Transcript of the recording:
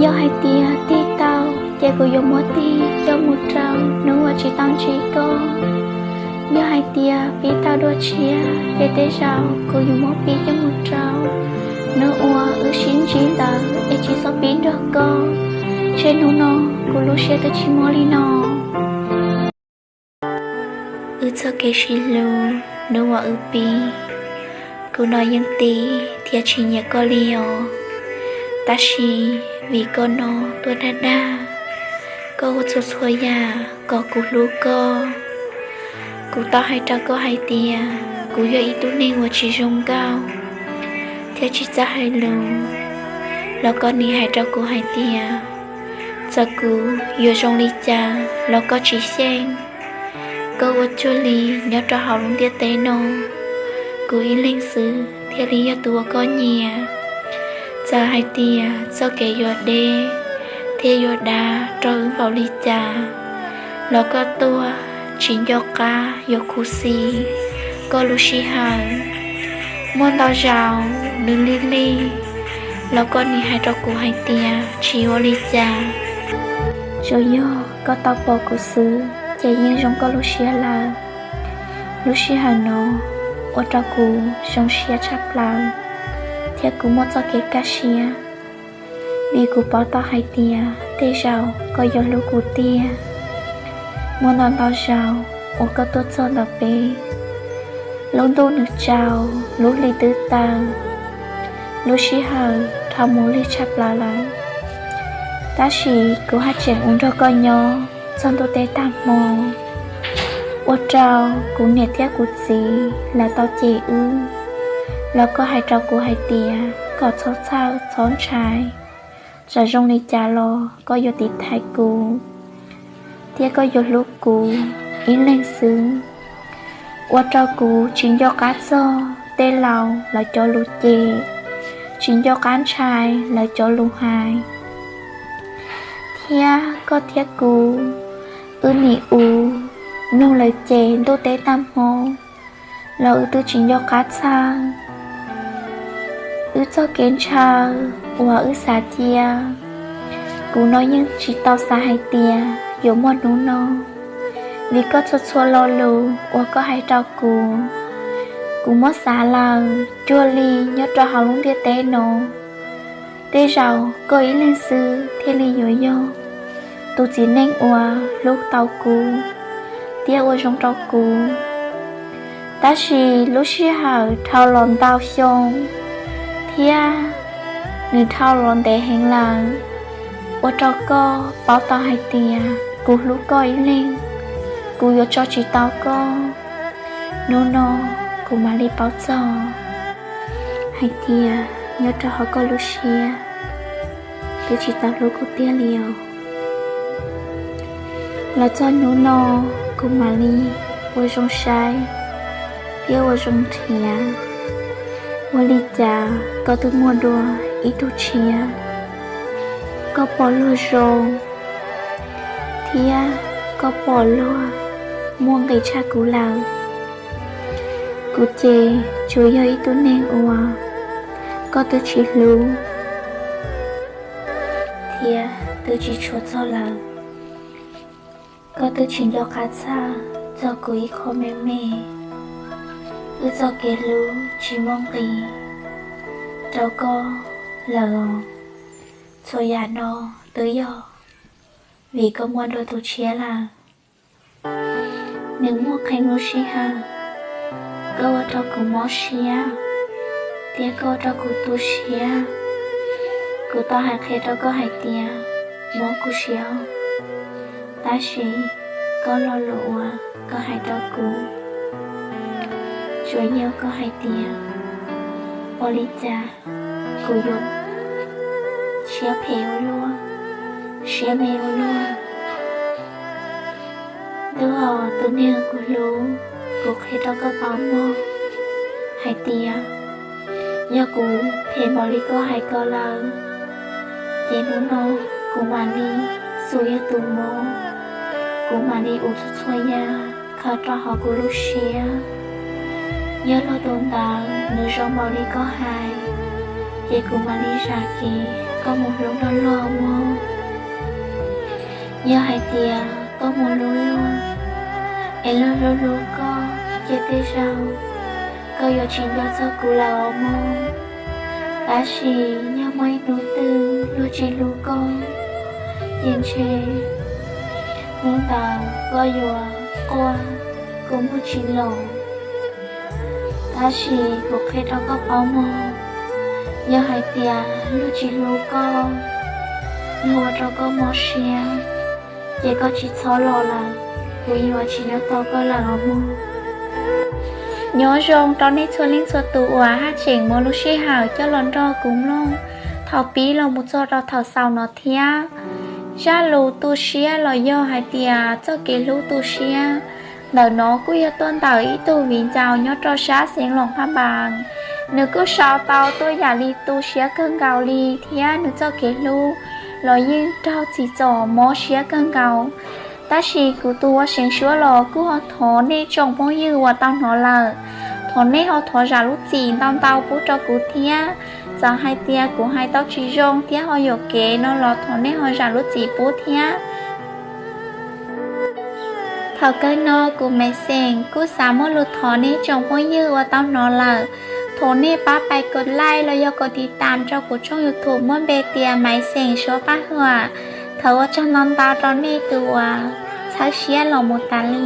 Yog hais tias tig tau, ces kuv yuav muab tig coj mus rau hnub uas tsis tau ntsib koj. Yog hais tias pib tau dua tshiab, ces tej zaum kuv yuav muab pib coj mus rau hnub uas wb sib ntsib ntawd es tsis txhob pib nrog koj. Ntshe hnub no kuv lub siab twb tsis muaj li no. Wb txoj kev sib hlub, hnub uas wb pib, kuv no yeej tib thiab tsis nyiam koj li os. Tab sis vim koj no tuaj dag dag, koj ua txhua txhua yam kom kuv hlub koj. Kuv tau hais rau koj hais tias kuv yog ib tug neeg uas tsis zoo nkauj thiab tsis txawj hais lus, los koj nim hais rau kuv hais tias txawm kuv yuav zoo li cas los koj tsis xyeej. Koj ua cuag li nyob rau hauv lub ntiaj teb no, kuv ib leeg xwb thiaj li yog tus uas koj nyiam. Txawm hais tias txoj kev yuav deb thiab yuav dav rau wb npaum li cas, los koj tuaj tsis nco qab yuav khuv xim koj lub sij hawm. Muaj ntau zaus nws lig lig, los koj nim hais rau kuv hais tias tsis ua li cas. Tsuas yog koj tau pom kuv xwb ces yeej zoo koj lub siab lawm. Lub sij hawm no ua rau kuv zoo siab tshaj plaws, thiab kuv muaj txoj kev kaj siab, vim kuv paub tau hais tias tej zaum koj yuav hlub kuv tiag. Muaj ntau ntau zaus uas koj tuaj txog ntawm peb, lub ntuj nws tsaus, lub hli twb taw, lub sij hawm dhau mus lig tshaj plaws lawm. Tab sis kuv haj tseem ua nrog koj nyob txog ntuj teb tag hmo, ua rau kuv niam thiab kuv txiv lawv tau cem wb, los koj hais rau kuv hais tias kom txhob txhawj txhob ntshai, txawm zoo li cas los koj yuav tiv thaiv kuv, thiab koj yuav hlub kuv ib leeg xwb. Ua rau kuv tsis nco qab txog tej laus lawv cov lus cem, tsis nco qab ntshai lawv cov lus hais. Thiab koj thiab kuv, wb nim ua mloog lawv cem ntuj teb tag hmo, los wb twb tsis nco qab txhawj. Wb txoj kev ntshaw uas wb xav cia, kuv no yeej tsis tau xav hais tias yuav muaj hnub no, vim koj txhua txhua lo lus uas koj hais rau kuv, kuv muab xav lawm cuag li nyob rau hauv lub ntiaj teb no, tej zaum koj ib leeg xwb thiaj li yuav yog tus txiv neej uas hlub tau kuv thiab ua zoo rau kuv. Tab sis lub sij hawm dhau los ntau xyoo, thiab nws dhau los ntev heev lawm, ua rau koj paub tau hais tias kuv hlub koj ib leeg, kuv yuav tso tsis tau koj. Hnub no kuv mam li paub txog hais tias nyob rau hauv koj lub siab, twb tsis tau hlub kuv tiag li os. Los txog hnub no, kuv mam li ua zoo saib thiab ua zoo nrhiav, ua li cas koj twb muaj dua ib tug tshiab. Koj pom luag zoo, thiab koj pom luag muaj nqis tshaj kuv lawm. Kuv ces tsuas yog ib tug neeg uas koj twb tsis hlub, thiab twb tsis tshua txog lawm. Koj twb tsis nco qab txhawj txog kuv ib qho me me, wb txoj kev hlub tsis muaj nqis rau koj lawm os. Txhua yam no twb yog vim koj muaj dua tus tshiab lawm. Nws muaj qee lub sij hawm, koj ua rau kuv mob siab, thiab koj ua rau kuv tu siab. Kuv tau hais qhia rau koj hais tias, mob kuv siab, tab sis koj lo lus uas koj hais rau kuv, tsuas yog koj hais tias, ua li cas kuv yuav siab phem ua luaj, siab me ua luaj. Twb yog tus neeg kuv hlub, kuv qhia rau koj paub mog hais tias, yog kuv phem npaum li koj hais ko lawm, ces hnub no kuv mam li xub yog tus mob, kuv mam li ua txhua txhua yam khaws rau hauv kuv lub siab. Yog luag tus ntawd nws zoo npaum li koj hais, ces kuv mam li zam kev koj mus hlub luag luag mog. Yog hais tias koj mus hlub luag, es luag hlub hlub koj, ces tej zaum koj yuav tsis nco txog kuv lawm os mog. Tab sis yog muaj ib hnub twg luag tsis hlub koj, ces ntshe hnub ntawd koj yuav quaj, kuv muag tsis los. Tab sis kuv qhia rau koj paub mog, yog hais tias luag tsis hlub koj, luag ua rau koj mob siab, ces koj tsis txhob los lawm, kuv yuav tsis nyob tos koj lawm os mog. Nyob zoo rau nej txhua leej txhua tus uas haj tseem muab lub sij hawm coj los nrog kuv mloog thaum pib los mus txog rau thaum xaus no thiab. Zaj lus tu siab los yog hais tias txoj kev hlub tu siab ntawm no kuj yog tuaj ntawm ib tug viv ncaus nyob rau sab xeev Luam Phaj Npas. Nws kuj sau tau tuaj yam li tu siab kawg nkaus li thiab nws txoj kev hlub los yeej raug txim txom mob siab kawg nkaus. Tab sis kuv tus ua seev suab los kuj ho thov nej tsoom phooj ywg uas tau hnov lawm, thov nej ho thov zam lub txim ntau ntau pub rau kuv thiab. Txawm hais tias kuv hais tau tsis zoo thiab ho yuam kev no los thov nej ho zam lub txim pub thiab. Thaum kawg no kuv Maiv Xeem kuj xav muaj lus thov nej tsoom phooj ywg uas tau hnov lawm, thov nej pab pais kov like los yog kov tiv tam rau kuv tshooj YouTube muaj npe tias Maiv Xeem Suab Paj Huam. Thov ua tsaug ntau ntau rau nej tus uas txhawb siab los mus tas li.